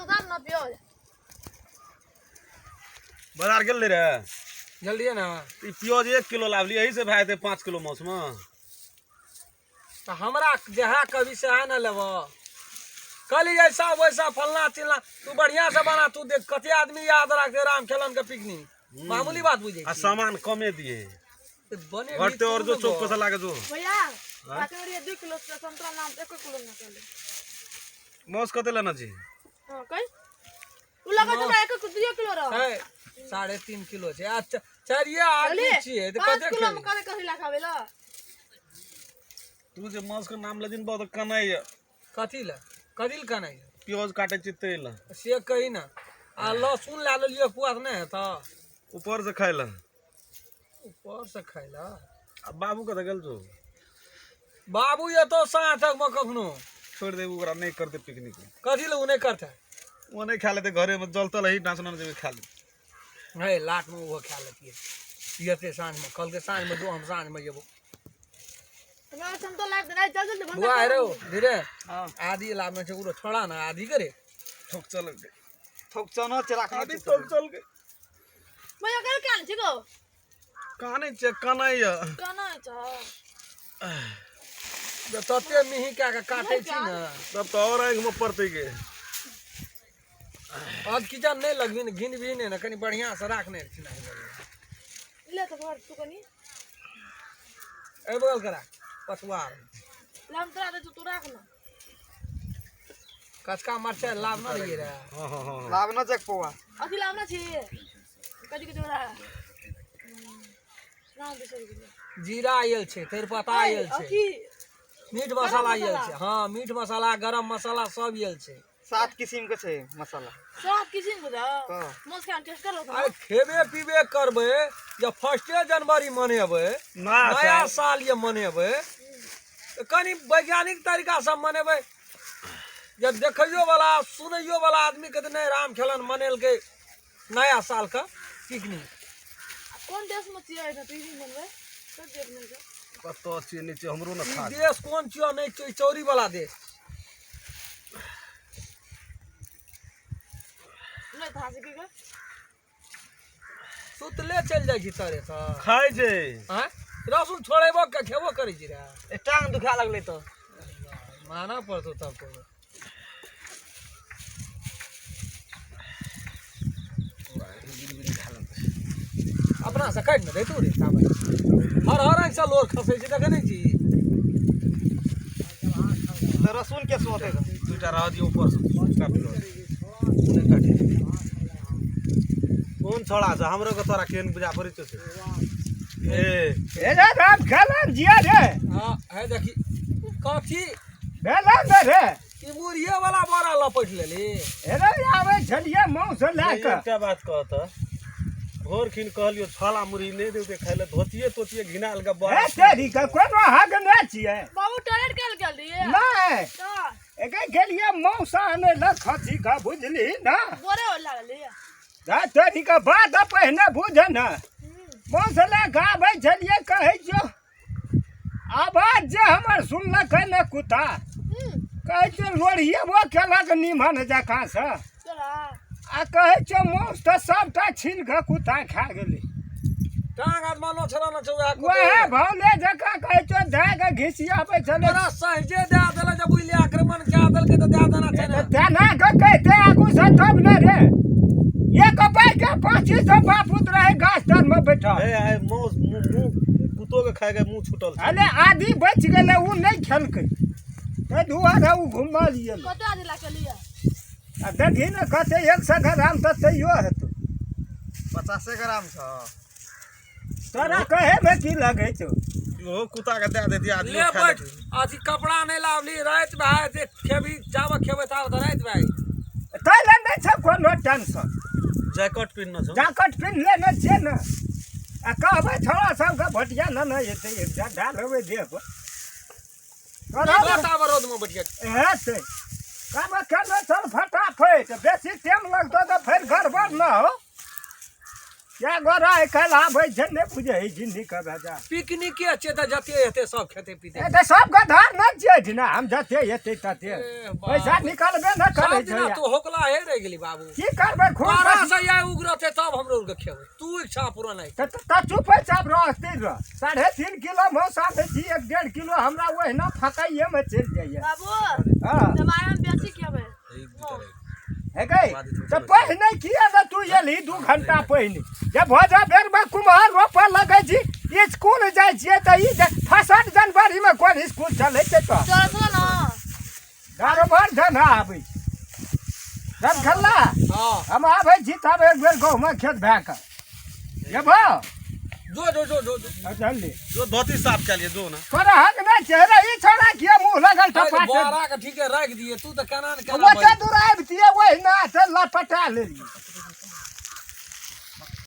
उतार ना प्याज। बाजार गेल रहे जल्दी ना। ई प्याज 1 किलो लावली, यही से भए जेतै 5 किलो माछ में। तऽ हमरा जहाँ कभी सएह ने लेबऽ, कहली ऐसा वैसा फलना चिलना, तू बढ़िया से बना, तू देख कते आदमी याद रखते राम खेलन के पिकनिक, मामूली बात बुझे आ सामान कमे दिए बने घटते और जो चौक पर लागे जो भैया राखने रहिए 2 किलो से संतरा नाम 1 किलो ना चले। माछ कते लेना छी? हां कहि उ लगा हमरा 1 2 किलो रह है, 3.5 किलो छै। आ चारिये आदमी छियै तऽ 5 कते किलो में खेबै? कते कथी ला खाबे ला? तू जे माछ के नाम लेजिन बहुत कनाइ। कथी ला? कथी ला कनाइ? प्याज काटे छी तै ला। से कही ना। आ लहसुन ला लेलियै पुआ तऽ नहि हेतौ? ऊपर से खाइ ला। ऊपर से खाइ ला। आ बाबू कतऽ गेल छौ? बाबू एतौ साँझ तक मे कखनो। छोड़ि दे ओकरा, नहि करतै पिकनिक। कथी ला उ नहि करतै? ओ नहि खा लेतै, घरे मे जलतल ही नाचना जेबै खा ले। हे लाट मे ओहो खा लेतियै। एते साँझ मे कहलकै साँझ मे जो, हम साँझ मे जेबो। हमरा संतरा लाग दे, चल जल्दी भंसा। बुआ रे धीरे आदि लाबने छै ओकरो छोड़ा ना आदि करे। ठोक चल ठोक चना चला के आदि ठोक चल के। भैया कल कान छी गो? कानै छै, कानै य। कानै छ। जे तते मिही कए के काटै छी ने तब तऽ और आँखि मे पड़तै गे। आज किचन नहि लगबी ने, घिनबी नहि ने, कनि बढ़िया से राखने छी ने। ले तऽ भर तू कनि एहि बगल के राख पछुआर। ले हम तोरा दै छियौ, तू राख ना। कचका मरचाइ लाभ न रहियै रे। हँ हँ हँ लाभ न चक पौआ। अथी लाबना छी कथी के जोड़ा नाम बिसरि गेलियै। जीरा आयल छै, तेजपत्ता आयल छै, अथी मीट मसाला आयल छै। हँ मीट मसाला, गरम मसाला सब आयल छै। 7 किसिम के छै मसाला। 7 किसिम के छै? तऽ माछ खान टेस्ट करलो? अरे खेबे पीबे करबै जे 1 जनवरी मनेबै, नया साल ये मनेबै, तऽ कनि वैज्ञानिक तरीका से मनेबै जे देखैयो वाला सुनैयो वाला आदमी के नहि राम खेलन मनेलकै नया साल के पिकनिक। कोन देश में छियै एहिठाम पिकनिक मनबै? सब देश में छै। कतऽ छियै नहि छियै हमरो ने ई खा। देश कोन छियो नहि छियो, ई चौरी वाला देश। नहि था सकी के सुतले चलि जाइ छी तरे तऽ खाइ छै। आँय रसुन छोड़ेबो के खेबो करै छी रे। टांग दुखा लगलै तऽ मानऽ पड़तौ तब तो। अपना से काटि ने दैतौ रे, ताबे हर हर आँखि से लोर खसै छै, देखै नहि छी? तऽ रसुन के सोते दूटा रह दियौ ऊपर से काटि लो। नहि काटि। कोन छोड़ा छै हमरो के तोरा केहन बुझा पड़ै छौ से? ए ए रे राम खेलन जिया रे। हाँ है देखी कथी भेलन ने रे। ई मुरहिये वाला बोरा लपटि लेली। ए रे आबै छलियै मांस लए कऽ। एकटा बात कह तऽ भोर खिन कहलियो छोला मुरही नहि देते खाइ लए, धोतिये तोतिये घिनाल के बोरा। ए तेरी के कोनो हक नहि छियै। बाबू टॉयलेट गेल गेल रहियै? नहि तऽ एके गेलियै मौसा आनै लए खसी के, बुझली ना? बोरे हो लागल। तेरी के बात पहिने बुझ ने। मांस लए कऽ आबै छलियै, कहै छियौ आवाज जे हमर सुनलकै ने कुत्ता, कहै छियौ लोढ़िएबो केलक निमन जकाँ से। आ कहै छियौ मांस तऽ सबटा छीन कऽ कुत्ता खा गेलै। टांग हाथ मानो छला न छौ वएह भौले जकाँ कहै छियौ धए कऽ घिसियाबै छलै। तोरा सहजे दए देलक जब बुझलियै आक्रमण कए देलकै तऽ दए देना छै ने। तेना कऽ कहिते आगू से तब ने रे। एक पाइ के पाँची सौ बापूत रहे गाछ तर में बैठल। हे आइ मांस मुँह कुत्तो के खाइ के मुँह छूटल छै। अरे आदि बचि गेलै, ओ नहि खेलकै, ताहि दुआरे ओ घुमल गेल। कते आदि लए के आ देखी ने कते 100 ग्राम तऽ तैयो हेतौ। 50 ग्राम छौ। तोरा कहै मे की लगै छौ? ओहो कुत्ता के दए देती आदमी ले खा बैठ। लेतै। अथी कपड़ा नहि लाबली, राति भए जेतै, खेबही जाबे खेबै ताबे तऽ राति भए जेतै। ताहि लए नहि छै कोनो टेंशन। जैकेट पिन्हने छौ? जैकेट पिन्ह लेने छियै ने। आ कहबै छोड़ा सबके भटिया ने ने एतै, एकटा दए लेबै देह पर। ताबे रौद मे बैठिया हेतै। कहबै केने चल फटाफट, बेसी टाइम लगतौ तऽ फेर गड़बड़ न हो। क्या गोरा आइ काल्हि आबै छै नहि बुझै हइ जिन्नी के भेजा। पिकनिके छै तऽ जते हेतै सब खेतै पीतै। ए तऽ सब गधार नहि छियै एहिठिना, हम जते हेतै तते ए बाप। पैसा निकालबे नहि करै सब दिना छै। तू होकला हे रहि गेली बाबू। की करबै खूब तोरा से या उगरते तब हमरो के खेबै, तू इच्छा पूरा नहि। तऽ चुपे चाप रहते रह। 3.5 किलो मौस आनै छी, 1-1.5 किलो हमरा ओहिना फकाइएमे चलि जाइए। बाबू हँ दबाई हम बेसी खेबै। हे गई तऽ पहिने किया ने तू एलही 2 घंटा पहिने? जे भोजा बेरमे कुम्हर रोपऽ लगै छी, स्कूल जाइ छियै तऽ ई 1 जनवरीमे कोन स्कूल चलै छै? तऽ चल चल ना कारोबार धन आबै छै रमखल्ला। हँ हम आबै छी तब एक बेर गहुँमक खेत भए कऽ जेबौ। जो जो जो जो जो। चलली जो धोती साफ कए लिए जो ना। तोरा हक नहि छै रे, ई छौड़ा किया मुँह लगल टपा? बोरा के ठीके राखि दिए, तू तऽ केना ने केना। ओते दूर आबितियै ओहिना तऽ लपटा लेलियै।